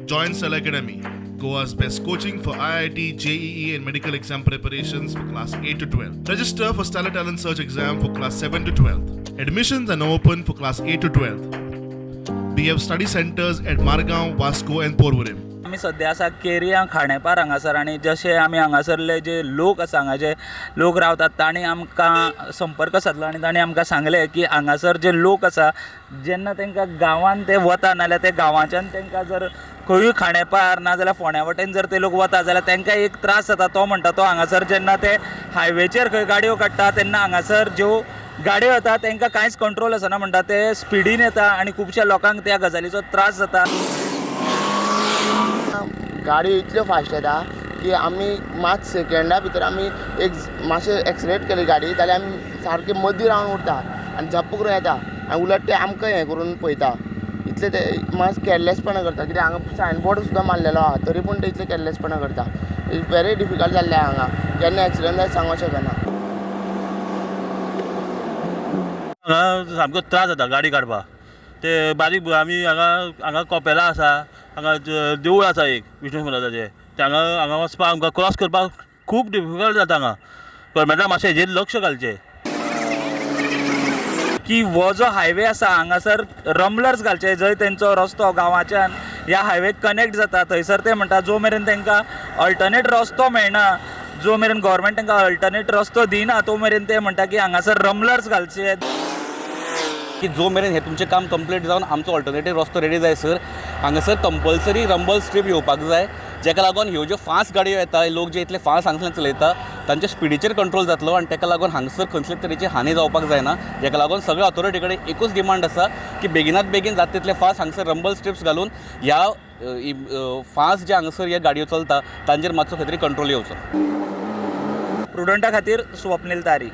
Join Stellar Academy, Goa's best coaching for IIT, JEE and medical exam preparations for class 8 to 12. Register for Stellar Talent Search exam for class 7 to 12. Admissions are now open for class 8 to 12. We have study centers at Margao, Vasco and Porvorim. आमी सद्या आसा केरयां खांडेपार हांगासर आनी जशे आमी हांगासरले जे लोक आसा, हांगा जे लोक रावतात तांणी आमकां संपर्क सादलो आनी तांणी आमकां सांगलें की हांगासर जे लोक आसा जेन्ना तांकां गांवांत ते वता नाजाल्यार ते गांवाच्यान तांकां जर खंयूय खांडेपार नाजाल्यार फोंड्या वटेन जर ते लोक वता जाल्यार तांकां एक त्रास जाता. तो म्हणटा तो हांगासर जेन्ना ते हायवेचेर खंय गाडयो काडटा तेन्ना हांगासर ज्यो गाडयो येता तांकां कांयच कंट्रोल आसना, म्हणटा ते स्पिडीन येता आनी खुबश्या लोकांक त्या गजालीचो त्रास जाता. गाडी इतल्यो फास्ट येता की आमी मात सेकेंडा भितर आमी एक मातशें एक्सिलेट केली गाडी जाल्यार आमी सारके मदीं रावन उरता आनी झप्प करून येता आनी उलट ते आमकां हें करून पळयता. इतले ते मात कॅरलेसपणां करता, कित्याक हांगा सायनबोर्ड सुद्दां मारलेलो आहा तरी पूण ते इतले कॅरलेसपणां करता. It's very difficult जाल्लें आहा हांगा, केन्ना एक्सिडंट जायत सांगूंक शकना. हांगा सामको त्रास जाता गाडी काडपाक. ते बारीक आमी हांगा हांगा कपेलां आसा, हांगा देवूळ आसा एक विष्णू समाजाचें, ते हांगा हांगा वचपाक आमकां क्रॉस करपाक खूब डिफिकल्ट जाता. हांगा गव्हर्मेंटान मातशें हेजेर लक्ष घालचें की हो जो हायवे आसा हांगासर रमलर्स घालचे, जंय तेंचो रस्तो गांवाच्यान ह्या हायवेक कनेक्ट जाता थंयसर ते म्हणटा जो मेरेन तांकां अल्टरनेट रस्तो मेळना, जो मेरेन गव्हर्मेंट तांकां अल्टरनेट रस्तो दिना तो मेरेन ते म्हणटा की हांगासर रमलर्स घालचे. की जो मेरेन हें तुमचें काम कंप्लीट जावन आमचो ऑल्टरनेटीव रस्तो रेडी जाय सर हांगासर कंपल्सरी रंबल स्ट्रीप येवपाक जाय, जेका लागून ह्यो ज्यो फास्ट गाडयो येता, लोक जे इतले फास्ट हांगसरल्यान चलयता तांच्या स्पिडीचेर कंट्रोल जातलो आनी ताका लागून हांगसर खंयसले तरेची हानी जावपाक जायना. जेका लागून सगळ्या ऑथॉरिटी कडेन एकूच डिमांड आसा की बेगिनात बेगीन जाता तितले फास्ट हांगसर रंबल स्ट्रिप्स घालून ह्या फास्ट जे हांगसर ह्या गाडयो चलता तांचेर मातसो खंय तरी कंट्रोल येवचो. प्रुडंटा खातीर स्वप्नील तारी.